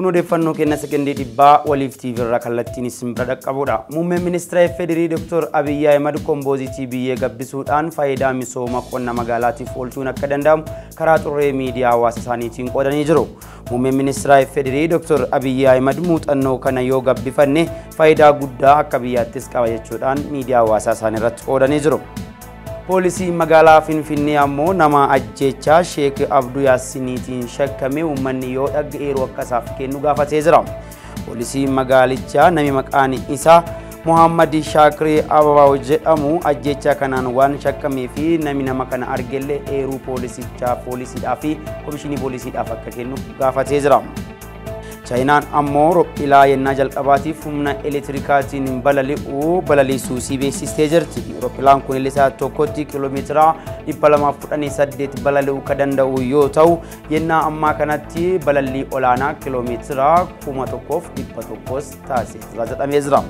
Kun odeeffannoo kenna sekendii dhibbaa waliif TV irraa kallattiin isin bira dhaqqabudha. Muummeen ministeera FDRI Dr. Abiyyi Ahimad kompoositii biyyee gabbisuudhaan faayidaa misooma qonna magaalaatiif oolchuun akka danda'amu karaa xurree miidiyaa hawaasa isaaniitiin qoodanii jiru. Muummeen ministeera FDRI Dr. Abiyyi Ahimad muuxannoo kana yoo gabbifanne faayidaa guddaa akka biyyaattis qaba jechuudhaan miidiyaa hawaasaa isaanii irratti qoodanii jiru. Poolisiin magaalaa Finfinnee ammoo nama ajjeechaa Sheek Abduu Yaasiniitiin shakkame uummanni yoo dhaga'eeru akka isaaf kennu gaafatee jira. Poolisiin magaalichaa namni maqaan isaa Muhammad Shaakirii Ababaw jedhamu ajjeechaa kanaan waan shakkamee fi namni nama kana argellee eeruu poolisichaa poolisiidhaa fi komishinii poolisiidhaaf akka kennu gaafatee jira. Chaayinaan ammoo rophilaa yennaa jalqabaatiif humna elektirikaatiin balali'u balaliisuu si beeksistee jirti. Rophilaan kun illee tokkotti kiiloomeetira 218 balali'uu kan danda'u yoo ta'u, yennaa ammaa kanatti balallii olaanaa kiiloomeetira 1100 taasisee jedhamee jira.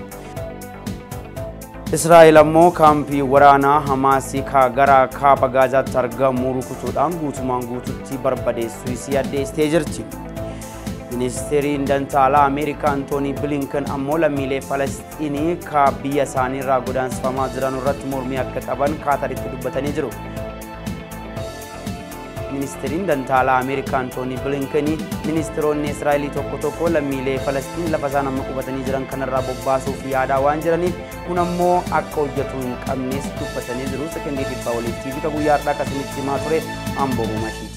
Israa'el ammoo kaampii waraanaa Hamaasii gara kaaba Gaazaatti argamu rukutuudhaan guutumaan guututti barbadeessuu isii addeessitee jirti. Ministeeriin Dantaalaa Ameerikaa Antoonii Bilinkan ammoo lammiilee Falasxiinii ka biyya isaanii irraa godaansifamaa jiran irratti mormii akka qaban Kaataritti dubbatanii jiru. Ministeeriin Dantaalaa Ameerikaa Antoonii Bilinkan ministeeronni Israa'elii tokko tokko lammiilee Falasxiin lafa isaan amma qubatanii jiran kanarraa bobbaasuuf yaadaa waan jiraniif kun ammoo akka hojjetu hin qabnes dubbatanii jiru. Sekendii dhibbaa waliif TV guyyaa har'aa akkasinitti himaa ture Amboo Mashiidha.